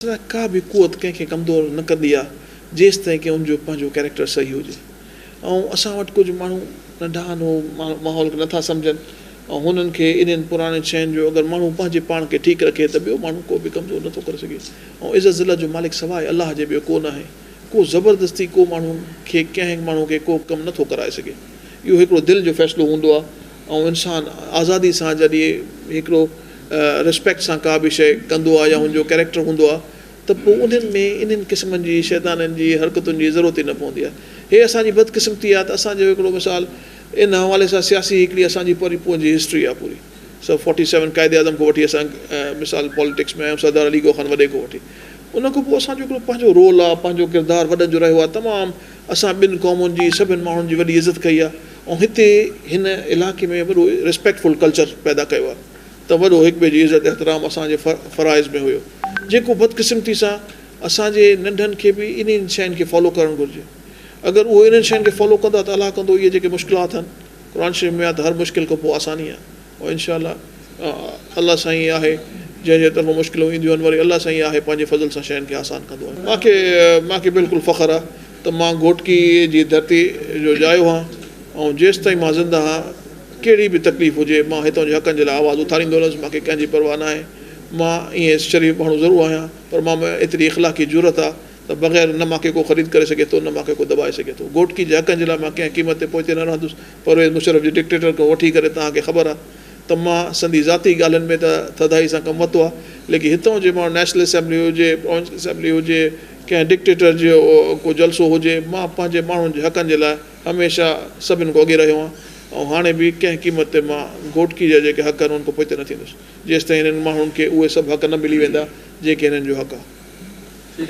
سواء ڪا به قوت ڪنهن کي ڪمزور نه ڪندي آ جيستائين ڪي ان جو پنهنجو ڪيريڪٽر صحيح هجي ۽ اسان وٽ ڪجهه ماڻهو ننڍا آهن اهو ماحول کي نٿا سمجهن ۽ هنن کي انهن پراڻين شين جو اگر ماڻهو پنهنجي پاڻ کي ٺيڪ رکي ته ٻيو ماڻهو ڪو به ڪمزور نٿو ڪري سگهي ۽ عزت ذلت جو مالڪ سواء الله جي ٻيو ڪو ناهي ڪو زبردستي ڪو ماڻهو کي ڪنهن ماڻهو کي ڪو ڪم نٿو ڪرائي سگهي اهو هڪڙو دل جو فيصلو هوندو آ ۽ انسان آزادي سان جڏهن هڪڙو ريسپيڪٽ سان ڪا به شيء ڪندو آهي يا هن جو ڪيريڪٽر هوندو آهي ته پوء انهن ۾ انهن قسمن جي شيطانن جي حرڪتن جي ضرورت ئي نه پوندي آهي. هي اسان جي بدقسمتي آهي ته اسان جو هڪڙو مثال ان حوالي سان سياسي هڪڙي اسان جي پوري پنهنجي هسٽري آهي پوري سو فورٽي سيون قائد اعظم کان وٺي اسان مثال پاليٽڪس ۾ آيا آهيون سردار علي گوهر خان وڏي کان وٺي ان کان پوء اسان جو هڪڙو پنهنجو رول آهي پنهنجو ڪردار وڏن جو رهيو آهي تمام اسان ٻن قومن جي سڀن ماڻهن جي وڏي عزت ڪئي آهي ۽ هتي هن علائقي ۾ وڏو ريسپيڪٽفل ڪلچر پيدا ڪيو آهي ته وڏو هڪ ٻئي جي عزت احترام اسان جي فرائض ۾ هيو جيڪو بدقسمتي سان اسان جي ننڍن کي به انهن شين کي فالو ڪرڻ گهرجي اگر اهو انهن شين کي فالو ڪندا ته الله ڪندو اهي جيڪي مشڪلات آهن قرآن شريف ۾ آهي ته هر مشڪل کان پوء آساني آهي ۽ انشاء الله الله سائين ئي آهي جنهن جي طرفان مشڪلون اينديون آهن وري الله سائين ئي آهي پنهنجي فضل سان شين کي آسان ڪندو آهي. مان کي مان کي بلڪل فخر آهي ته مان گهوٽڪي جي ڌرتي جو ڄايو هان ۽ جيستائين مان زنده هان ڪهڙي به تڪليف هجي مان هتان جي حقن جي لاء آواز اٿاريندو رهندس مان کي ڪنهن جي پرواهه ناهي مان ائين شريف ماڻهو ضرور آهيان پر مان ۾ ايتري اخلاقي جرئت آ ته بغير نه مان کي ڪو خريد ڪري سگهي ٿو نه مان کي ڪو دٻائي سگهي ٿو گهوٽڪي جي حقن جي لاء مان ڪنهن قيمت تي پوئتي نه رهندس پرويز مشرف جي ڊڪٽيٽر کان وٺي ڪري توهان کي خبر آ ته مان سندي ذاتي ڳالهين ۾ ته ٿڌائي سان ڪم ورتو آ ليڪن هتان جي ماڻهو نيشنل اسيمبلي هجي پراونشل اسيمبلي هجي ڪنهن ڊڪٽيٽر جو ڪو جلسو هجي مان پنهنجي ماڻهن جي حقن جي لاء هميشه سڀن کان اڳي رهيو آهيان ۽ هاڻي به ڪنهن قيمت تي مان گهوٽڪي جا جيڪي حق آهن انهن کان پوئتي نه ٿيندس جيستائين هنن ماڻهن کي اهي سڀ حق نه ملي ويندا جيڪي هنن جو حق آهي.